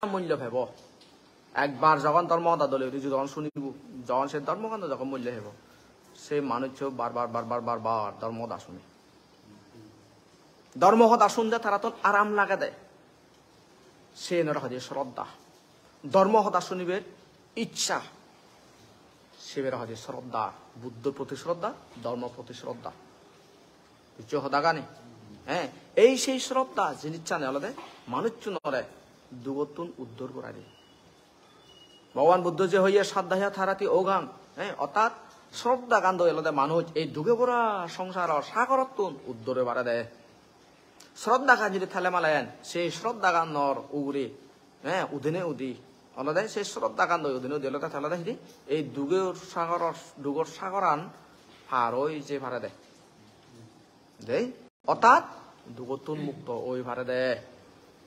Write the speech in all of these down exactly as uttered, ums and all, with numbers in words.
mullo pebo. Ekbar jogon dhormo hoda dole guri jogon sunibo, jogon se dhormogan jogon mullo pebo, se manuccho bar bar bar bar bar bar dhormo hoda sune. Dhormo hoda sunde tarattun aram lagede. Siyenore hoide sroddha. Dhormo hoda sunibar iccha. Sibere hoide sroddha. Buddhor proti sroddha, dhormor proti sroddha. Buccho hodagani? He, ei sei sroddha jinissani olode manucchunore dugottun uddor gorai de. Bhogoban Buddho je hoye saddhaya tarati ogang, he, ortat sroddhagan doi olode manuj ei duge bora songsaror sagorottun uddor oi pare de. Sroddhagan jodi thele malen, sei sroddhaganor ugure, he, udine udi, olode sei sroddhagan doi udine udi olode thele olode hidi, ei dugor sagoror, dugor sagoran par oi je pare de. Dei, ortat dugottun mukto oi pare de.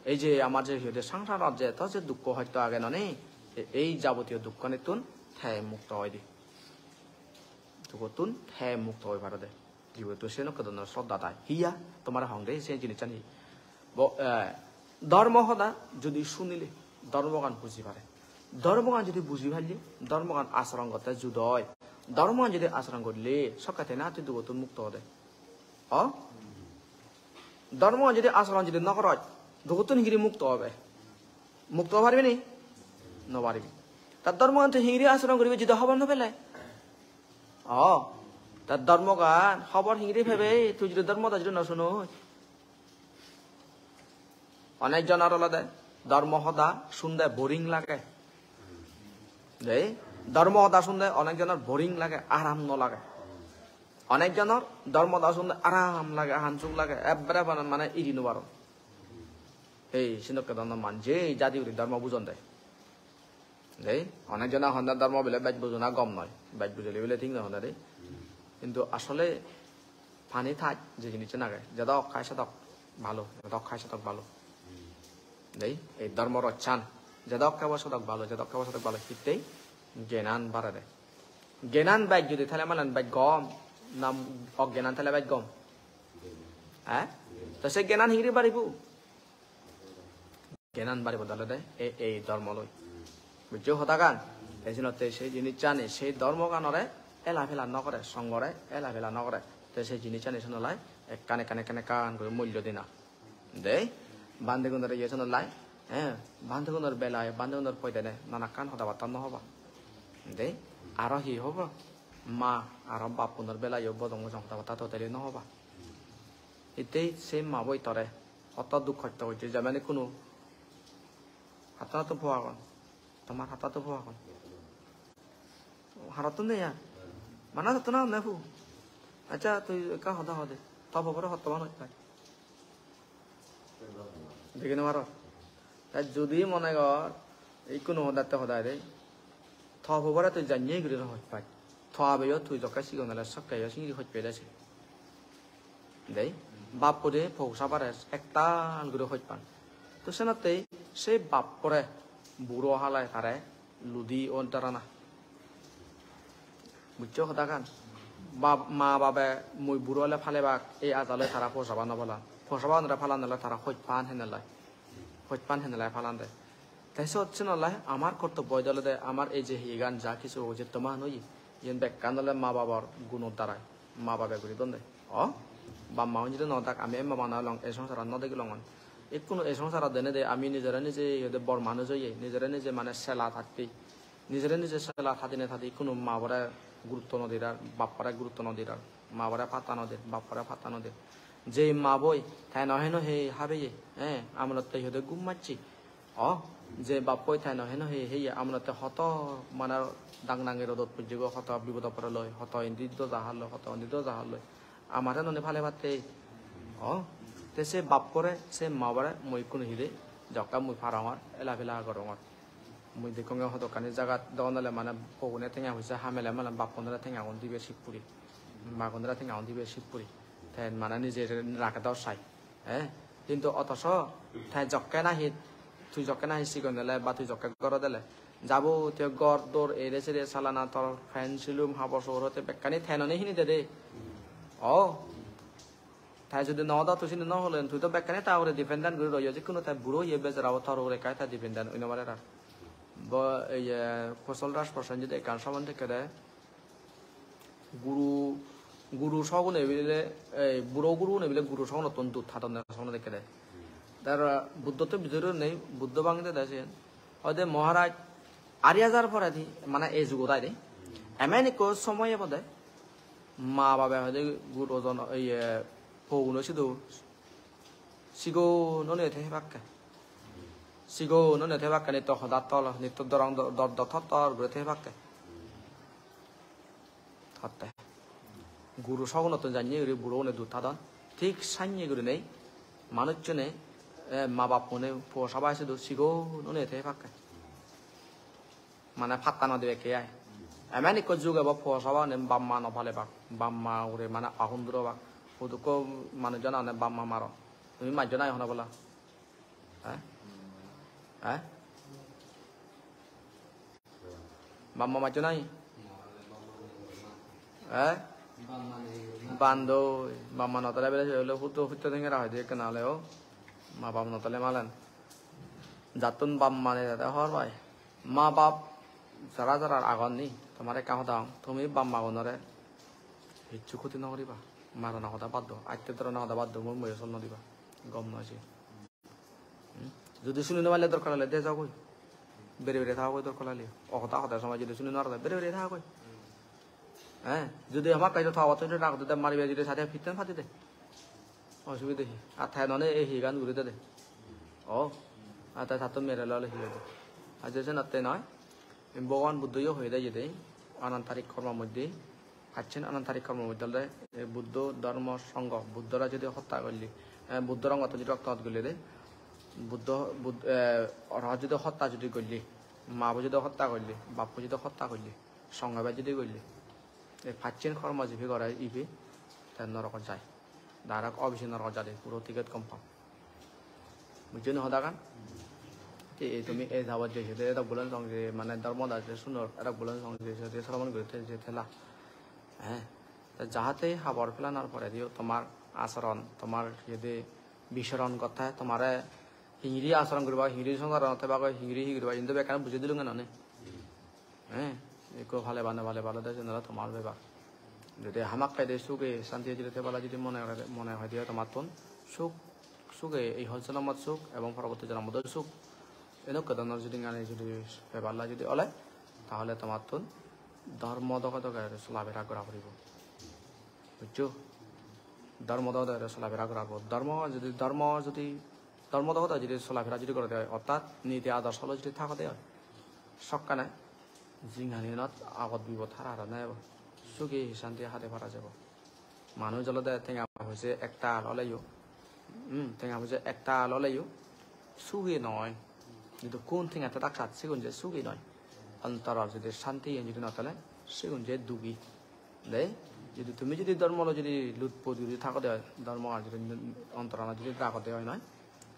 Ei je amar je hi hoide songsarot je to je dukko hosto age noni, e-, ei jabotiyo dukkanittun te mukto oi de. Dugottun te mukto oi pare de. Jibottun senokke dhoronor sroddha thai. Hiya, tomare hong de, se jinissan hi? Bo-, eh, dhormo hoda jodi sunile, dhormogan buji pare. Dhormogan jodi buji palle, dhormogan acharon gotte judo oi. Dhormogan jodi acharon gorile, sokke te na tui dugottun mukto ode. O? Dhormogan jodi acharon jodi no goroj, dugottun hingiri mukto obe? Mukto paribe ni? No paribe. Tar dhormogan tui hingiri acharon guribe jodi hobor no pele? O, tar dhormogan hobor hingiri pebe, tui jodi dhormo hoda jodi no sunoj. Onek jonor olode dhormo hoda sunde boring lage. Dei, dhormo hoda sunde onek jonor boring lage, aram no lage. Onek jonor dhormo hoda sunde aram lage, ahan suk lage, ebbere mane, mane iri no paron. Ei, senokke dhoronor manje jadi guri dhormo bujon de. Dei, onek jone honde dhormo bile bej bujona gom noi, bej bujile bile thik noi honde dei. Hintu asole pani thaj je jinissan age, jedok khai sedok bhalo, jedok khai sedok bhalo. Dei, ei dhormo rochan, jedok hebo sedok bhalo, jedok hebo sedok bhalo, hittei gyanan barede. Gyanan bej jodi thele malen bej gom, na ogyanan thele bej gom? Eh? To se gyanan hingiri baribo? Gyanan baribode olode ei, ei dhormo loi. Bujjo hodagan? Ei jenotte sei jinissani, sei dhormoganore ela pela no gore, songhore ela pela no gore. Te sei jinissani senolai ekkan, ekkan, ekkan, ekkan guri mullo dena. Dei, bhantegunore iye senolai, eh, bhantegunor belai, bhantegunor poidene nanakkan hoda batta no hoba. Dei, aro hi hoba? Ma aro bappunor belayo bodong bojong hoda batta totally no hoba. Hittei sei ma boi tore hoto duk hosto gocche, jemon ikkunu hattanattun po agon, tomar hattanattun po agon. Harottun nei ar. Bana hattana ne pu. Accha, tui ekka hoda hode. To pobore hottoman hoj pai. Degi no paro. Te jodi mone gor, ikkunu hodatte hodai de. To pobore tui janye guri no hoj pai. To abeyo tui jokke sigon ole sokkeyo singiri hoj pede se. Dei, bap pode pou sabare ektal guri hoj pan. To senottei se bappore buro halai tare ludi o darana. Bujjo hodagan? Bab-, ma babe mui buro ole palebak, ei ajaloi tara po saba no palan. Po sabanore palan ole tara hoj pan henelai. Hoj pan henelai palan de. Te sot senolai amar kortobbo oide olode amar ei je hiyegan ja kisu obo je toman oye, iyen bekkan ole ma babor guno darai, ma babe guri donde. O, bap ma unjide no dak, ami emma bana olong, ei songsarot no degilongon. Ikkunu ei songsarot denede ami nijere nije iyede bor manuj oye, nijere nije mane sela thatte. Nijere nije sela thadine thadi ikkunu ma bore gurutto no dir ar, bap bore gurutto no dir ar, ma bore patta no dir, bap bore patta no dir. Je ma boi, te no heno he habeye, eh, amonotte iyede gum macche. O, je bappoi te no heno he heye, amonotte hoto mane dang dangi rodot pujjego, hoto bipodot poreloi, hoto indi doja halloi, hoto undi doja halloi. Amare noni pale patte. O, te se bappore, se mabore mui ikkunu hide, jokka mui parongor, ela pela gorongor. Mui dekkonge hodokkani jagat dogon ole mane pogune tenga poisa hamele mane bappunore tengagun dibe sip puri. Magunore tengagun dibe sip puri. Te mane nije rake dor sai. Eh? Hintu otoso te jokke nahi, tui jokke nahi sigon ele ba tui jokke gorot ele, jabotiyo gor dor ere sere salana tor fan silum habor subor hoite bekkani tenone hini dede. O. Te jodi no odo, tui sindi no holen, tui do bekkani ta ugure dependent guri royo, je hono te buro oye bejara bo tor ugure ekka te dependent oi no parer ar. Bo, iye, Kosol Rajprasad jodi ekkan somon dekke de, guru, guru sogune bile, ei, buro gurune bile guru sogunottun dud hadonne somon dekke de. Te aro Buddho to bidire nei, Buddho bangede de siyen. Hoide Maharaj, ari hajar poredi, mane ei jugot aide. Emen ekko somoy ebode, ma babe hoide gurojon, iye, pouno sidu sigon onei thebakke. Sigon onei thebakke, nitto hodattol, nitto dorong do-, dor dor thottor guri thebakke. Hotte. Guru sogunottun janye guri buro une dud hadon. Thik sanye gurinei manuchchune, eh, ma bappune po sabai sidu sigon onei thebakke. Mane patta no dibekke ai. Emen ekko jug ebo po sabane bap ma no palebak. Bap ma ugure mane ahunduro bak. Hudukko manuj jona mane bap ma maron. Tumi majjo nai hono bola? Eh? Eh? Bap ma majjo nai? Eh? Bandoi, bap ma no tale bele se hole hutto hutto dengera hoide ekkena ole o. Ma bap no tale malen. Jattun bap ma nei tade hobor pai. Ma bap jara jara agon ni, tomare ekkan hoda hong, tumi bap ma gunore hissu khoti no guriba. Marana hoda bad do, atte dorana hoda bad do, mui muiyo sol no diba. Gom noi se. Hmm? Jodi suni no palle dorkar ole de jagoi. Bere bere thagoi dorkar ole. O hoda hoda somoi jodi suni no pare, bere bere thagoi. Eh, jodi hamakkai to thawat to rag de, mari be jodi sade pitten padi de. Osubide hi? Ar thai none ei hi gan guri de de. O, ar thai tatto mere lole hi hoide? Ar je senotte noi, Bhogoban Buddho yo hoide jede, anantarik kormo moddhe, pacchen anantarik kormo moddhe olode, eh, Buddho, Dharma, Sangha, Buddhore jodi hotta golle, eh, Buddho rangottun jodi rokto hot golle de, Buddho, Bud-, eh, ora jodi hotta jodi golle, ma bo jodi hotta golle, bap bo jodi hotta golle, Sangha bej jodi golle, ei pacchen kormo jibe gore ibe, te norogot jai. Direct obisi norogot jade, puro ticket confirm. Bujjo ni hodagan? Te ei tumi ei jabot je sede edok bulan song je mane dhormo da je sunor, edok bulan song je sede sromon guri te je thela. Eh, te jahate habor pelanar pore diyo tomar acharon, tomar yede bicharon gotte tomare hingiri acharon guriba, hingiri songsaron tebagoi, hingiri hi guriba, indo bekkani bujei dilunge noni. Eh, ekko pale bana pale bana de, siyen olode tomar bepar. Jodi hamakkai de suge santi jodi te pala jodi mone gore, mone hoi de tomattun suk, suge ei hon jonomot suk ebong poroborti jonomot suk. Enokko dhoronor jodi ngani jodi pe pala jodi ole, tahole tomattun dhormo doge doge solafera gora poribo. Bujjo? Dhormo doge doge solafera gora poribo. Dhormo jodi, dhormo jodi, dhormo doge doge jodi solafera jodi gorode oi, ortat niti adorsho loi jodi thagode oi, sokkene jinghaniyanot agot bibot har aro no ebo. Sugi santi hade para jebo. Manuj olode tenga poise ektal oleyo, hmm, tenga poise ektal oleyo sugi noi. Jidukkun tenga tedak sat sigun je sugi noi. Ontoror jodi santi iyen jodi no thele sigun je dugi. De, jodi tumi jodi dhormo loi jodi lutpot guri thagode oi, dhormo ar jodi ontorana jodi ragode oi noi,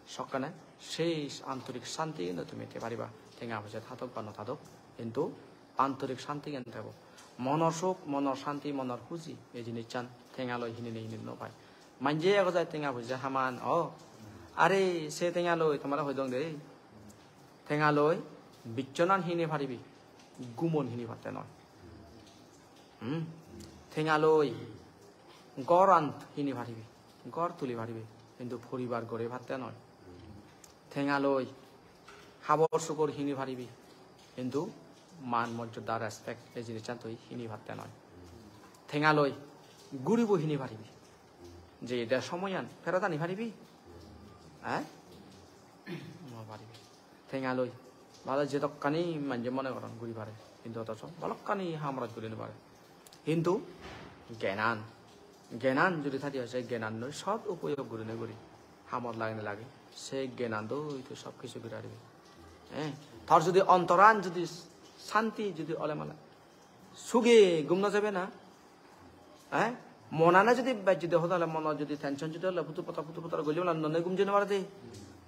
sokkene sei antorik santi hintu tumi te pariba. Tenga poise thadok ba no thadok, hintu antorik santi gyan thebo. Monor suk, monor santi, monor huji, ei jinissan tenga loi hinine hini no pai. Manje ego jai tenga poise haman, o, are se tenga loi tomare hoi dong de, tenga loi bichonan hini paribi, gumon hini patte noi. Hmm? Tenga loi goran hini paribi, gor tuli paribi, hintu poribar gori patte noi. Tenga loi habor sugor hini paribi, hintu man mojjoda respect ei jinissan tui hini patte noi. Tenga loi guribo hini paribi, je de somoyan ferot ani paribi? Eh? No paribi. Tenga loi bhalo jedokkani manje mone goron guri pare, hintu otocho balokkani hamorot guri no pare. Hintu gyanan, gyanan jodi thadi oi, se gyanannoi sot upoyog gurinei guri hamot lagene lage, se gyanan doi tui sob kisu guri paribi. Eh, tor jodi ontoran jodi santi jodi ole male, suge gum no jebe na. Eh? Monane jodi bej jodi hoda ole, monot jodi tension jodi ole, putu pota putu pota guli male none gum jei no pare de.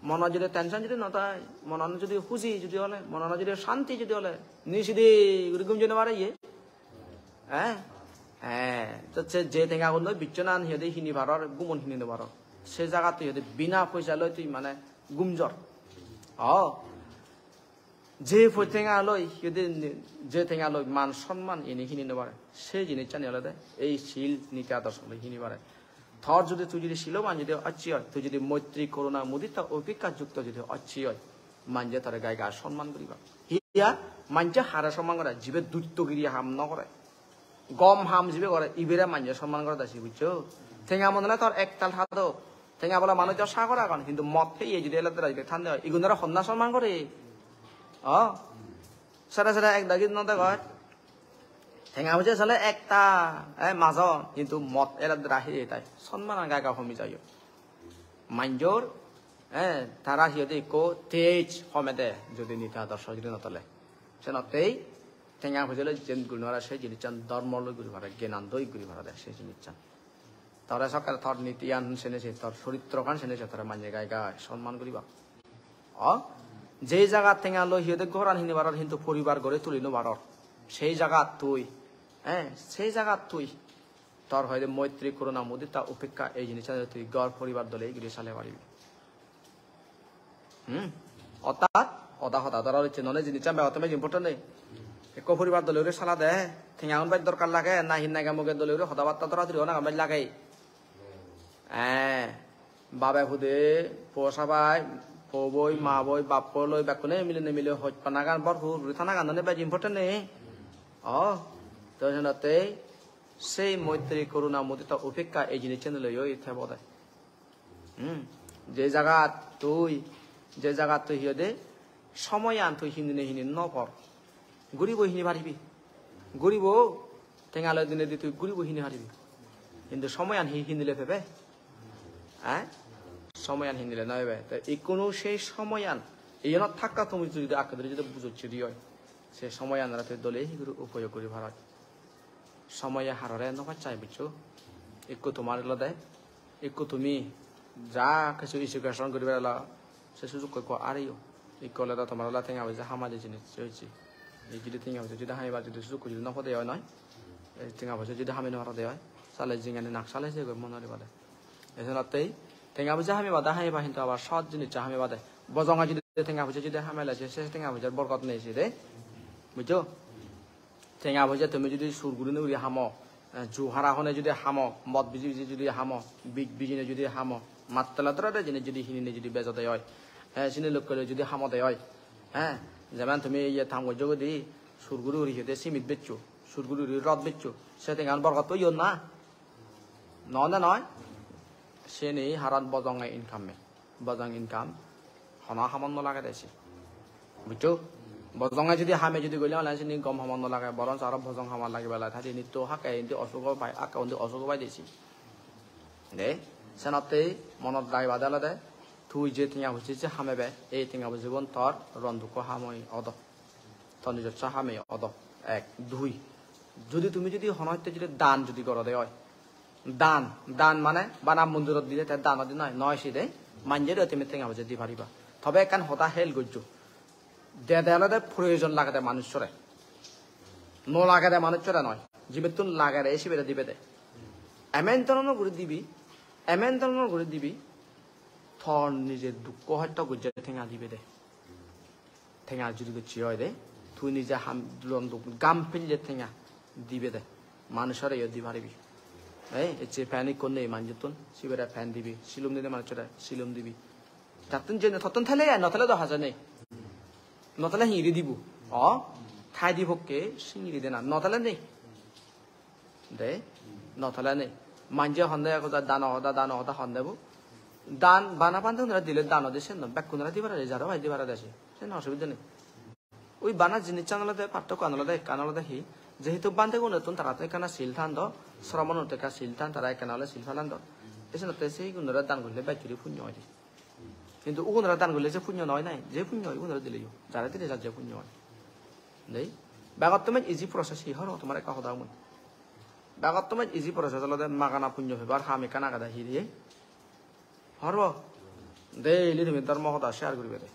Monot jodi tension jodi no thai, monot jodi huji jodi ole, monot jodi santi jodi ole, niside guri gum jei no pare ye. Eh? He, to se je tenga gun loi bichonan hi hoide hini paror, gumon hini no paror. Se jagat tui hi hoide bina poisa loi tui mane gum jor. O, je poi tenga loi, hi hoide ni-, je tenga loi man sonman ini hini no pare. Se jinisani olode ei sil niti adorsho loi hini pare. Tor jodi tui jodi siloban jodi occhi oi, tui jodi moitri, koruna, mudita, upekka jukto jodi occhi oi, manje tore gai gai sonman guriba. Hiya, manje hare sonman gore, jibe dutto giri ham no gore. Gom ham jibe gore, ibere manje sonman gore dasi, bujcho? Tenga mon ole tor ektal hado. Tenga bola manuj do sagor agon, hintu mot heye jodi elode rajbe thande oi, igunore honna sonman gore? O? Sere sere ek dagi no degor. Tenga poisa sale ekta, eh, majon, hintu mot elode ra heye tai. Sonman gai gai homi jai o. Manjor, eh, tara hi hoide ikko tej homede, jodi niti adorsho jodi no tole. Senottei tenga poisa loi jen guri no pare, se jinissan dhormo loi guri pare, gyanan loi guri pare de se jinissan. Tore sokke tor nitiyan sene se, tor choritrogan sene se, tore manje gai gai sonman guriba. O, je jagat tenga loi hi hoide goran hini paror, hintu poribar gori tuli no paror. Sei jagat tui, eh, sei jagat tui tor hoide moitri, koruna, mudita, upekka ei jinissan tui gor poribar dole guri sale paribi. Hmm? Ortat, hoda hoda dora rocche, nole jinissan begottun beji important nei. Ekko poribar dole guri salade, tenga un bej dorkar lage, na hi nage muge dole guri hoda batta dora duri onagan bej lage. Eh, babe hude, po sabai, po boi, ma boi, bappo loi, bekkune mile nimile hojpanagan, bor hur guri thanagan nole bej important nei. O, to senotte sei moitri, koruna, mudita, upekka ei jinissan loi oi thebo de. Hmm. Je jagat tui, je jagat tui hi hoide, somoyan tui hindine hini no por. Guribo hini paribi. Guribo tenga loi dine di tui guribo hini paribi. Hintu somoyan hi hindile pebe? Eh? Somoyan hindile no pebe. Te ikkunu sei somoyan, iyenot thakka tumi jodi akke duri jodi bujocche di oi, se somoyanore tui dole hi guri upoyog guri parot. Somoye harore no pacchai, bujcho? Ikko tomar olode, ikko tumi ja kichu education guribar olo se sujukko ikko areyo. Ikko olode tomar olode tenga poisa hamade jinis se hoyse. Ei jodi tenga poisa jodi hamibar jodi sujukko jodi no pode oi noi, ei tenga poisa jodi hami no parode oi, sale jingani nak sale jeyegoi mone guri bade. Ei senottei tenga poisa hami bade hamiba, hintu abar sot jinis hami bade. Bojonge jodi tenga poisa jodi hamele se, se tenga poisar borgot nei se de. Bujcho? Tenga poisa tumi jodi sur guri nuguri hamo, eh, ju hara hone jodi hamo, mod biji biji jodi hamo, bij bijine jodi hamo, mattala dora de jinis jodi hinine jodi bejode oi, eh, sini lokke loi jodi hamode oi, eh, jeman tumi iye tam gojjo godi sur guri guri hi hoide simit bejcho, sur guri guri rod bejcho, se tengan borgot oyon na? No, no, noi. Sini haran bojonge income. Bojong income hono hamot no lagede se. Bujcho? Bojonge jodi hame jodi golle mane sini gom hamot no lage, boronso aro bojong hamot lagibelai thade nitto hakke indi osugo pai, hakke undi osugo pai de se. De, senotte monot ragiba de olode tui je tenga poisa je hamebe, ei tenga poisagun tor rondukko hamoi odo. Tor nijosso hamoi odo. Ek, dui. Jodi tumi jodi hono hitte jodi dan jodi gorode oi, dan, dan mane bana mondirot dile te dan odi noi, noi side, manje do tumi tenga poisa di pariba. Tobe ekkan hoda hel gojjo. Dede olode proyojon lagede manussore. No lagede manussore noi. Jibettun lagede sibere dibede. Emen dhoronor guri dibi, emen dhoronor guri dibi, tor nije dukko hosto gojje tenga dibede. Tenga judi gocche oi de, tui nije ham dulon duk gam pille tenga dibe de. Manusore yo di paribi. Ei, ecche pen ikko nei manjottun, sibere pen dibi, silum dine manusore silum dibi. Jattun jene tottun thele ai, no thele do haja nei. No thele hingiri dibo. O, thai di pokke singiri dena, no thele nei. De, no thele nei. Manje honde eko da dano hoda, dano hoda honde bo. Dan bana bhante gunore dile dan ode sen no, bekkunore di parade, jaro pai di parade se. Sen osubidhe nei. Ui bana jinissan olode, parthokkoan olode, ekkan olode hi, jehetu bhante gunottun tara to ekkana sil than do, sromonot ekka sil than, tara ekkana ole sil palan do. Esenotte sei gunore dan golle bej guri punyo oide. Hintu ugunore dan golle je punyo noi nai, je punyo oi ugunore dileyo, jare dile jar je punyo oi. Dei, begottun bej easy process hi horo tomar ekka hoda mui. Begottun bej easy process olode magana punyo pebar ham ekkan agede hi diye. Horbo? Daily tumi dhormo hoda share guribe de.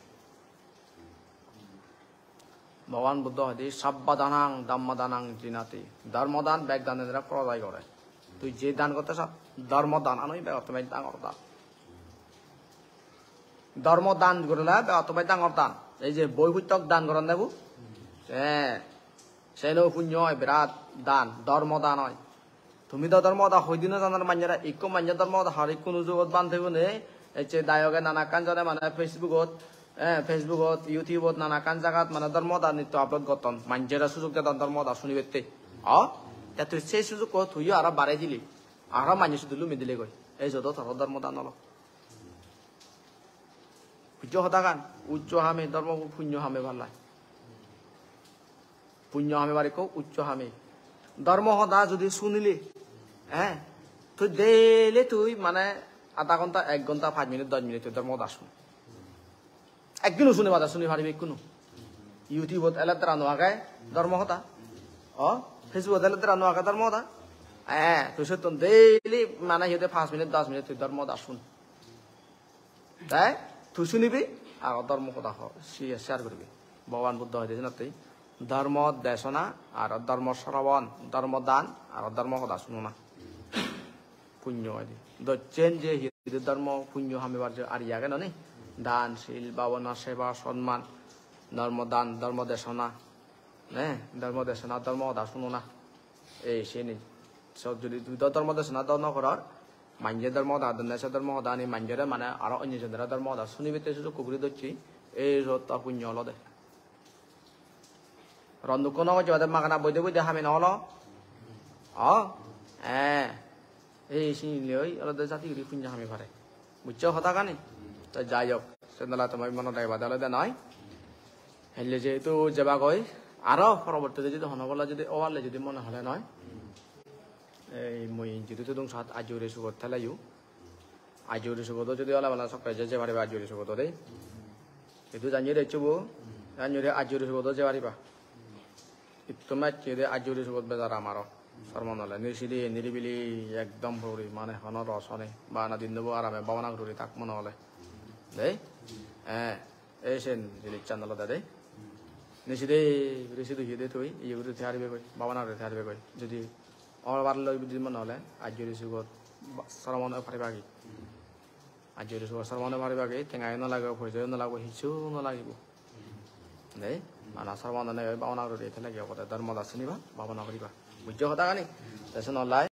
Bhogoban Buddho hoide, "Sabba danang dhamma danang jinati." Dharmo dan bek danore prodai gore. Tui je dan gotte sas, dharmo dan anoi begotte bej dangor dan. Dharmo dan gorile begotte bej dangor dan. Ei je boi pustok dan goronne bu, eh, seno punyo oi, birat dan, dharmo dan oi. Tumi do dharmo hoda hoi di no janor manjore, ikko manje dharmo hoda har ikkunu jugot bhante gune, ecche dayoge nanakkan jone mane Facebook-ot, eh, Facebook-ot, YouTube-ot nanakkan jagat mane dharmo hoda nitto upload gotton, manjore sujog dedon dharmo hoda sunibette. O, te tui sei sujogko tuiyo aro barei dili, aro manje sudu lumi dilegoi. Ei jodo toro dharmo dan olo. Bujjo hodagan? Uccho hame, dharmo punyo hame pallai. Punyo hamebar ikko uccho hame. Dharmo hoda judi sunile, eh, tui daily tui mane adha ghonta, ek ghonta, pach minute, dos minute tui dharmo hoda sun. Ekdino suni bade suni paribe ikkunu. YouTube-ot ele dara no age dharmo hoda. O, Facebook-ot ele dara no age dharmo hoda. Eh, tui sottun daily mane hi hoide pach minute, dos minute tui dharmo hoda sun. Te tui sunibi, aro dharmo hoda ho-, si-, share guribi. Bhogoban Buddho hoide senottei, dharmo desona, aro dharmo srabon, dharmo dan, aro dharmo hoda sunona. Punyo hoide. Dossen je hi hoide dharmo punyo hamebar je ari age noni? Dan, sil, bhabona, seba, sonman, dharmo dan, dharmo desona. Ne, dharmo desona, dharmo hoda sunona. Ei seni. Sot judi tui do dharmo desona do no goror, manje dharmo hoda hodonne, se dharmo hodani manjore mane aro onyo jonore dharmo hoda sunibette sujukko guri docchi, ei sot ta punyo olode. Rondukko no gocche bade magana boide boide hami no olo. O? Eh. Ei sini loi olode jati guri punyo hami pare. Bujjo hodagani? Te jai hok, sendala tomar mono dai bade olode noi. Helle jehetu jebagoi, aro porobortide jodi hono bola jodi oballe jodi mone hole noi. Ei mui jidu tudung sat ajuri sugot teleyo. Ajuri sugot jodi ole bala sokke je je pariba ajuri sugot de. Idu janjire ecchubo, janjire ajuri sugot je pariba. Itto macche de ajuri sugot bejar amaro. Sormonole niside niribili ekdom puri mane hono ros hone. Bana dinnobo arame bhabana guri tak mone hole. Dei? Eh, ei sen jinissan olode dei. Niside guri sidu hiyede tui, iye guri thei aribe goi, bhabana guri thei aribe goi. Jodi obar loi jodi mone hole, ajuri sugot ba-, sormon oi paribagi. Ajuri sugot sormon oi paribagi, tengayo no lagibo, poisayo no lagibo, hissu no lagibo. Dei, bana sormon oi bhabana guri thei lagi obode, dharmo hoda suniba, bhabana guriba. Bujjo hodagani? Te sen olai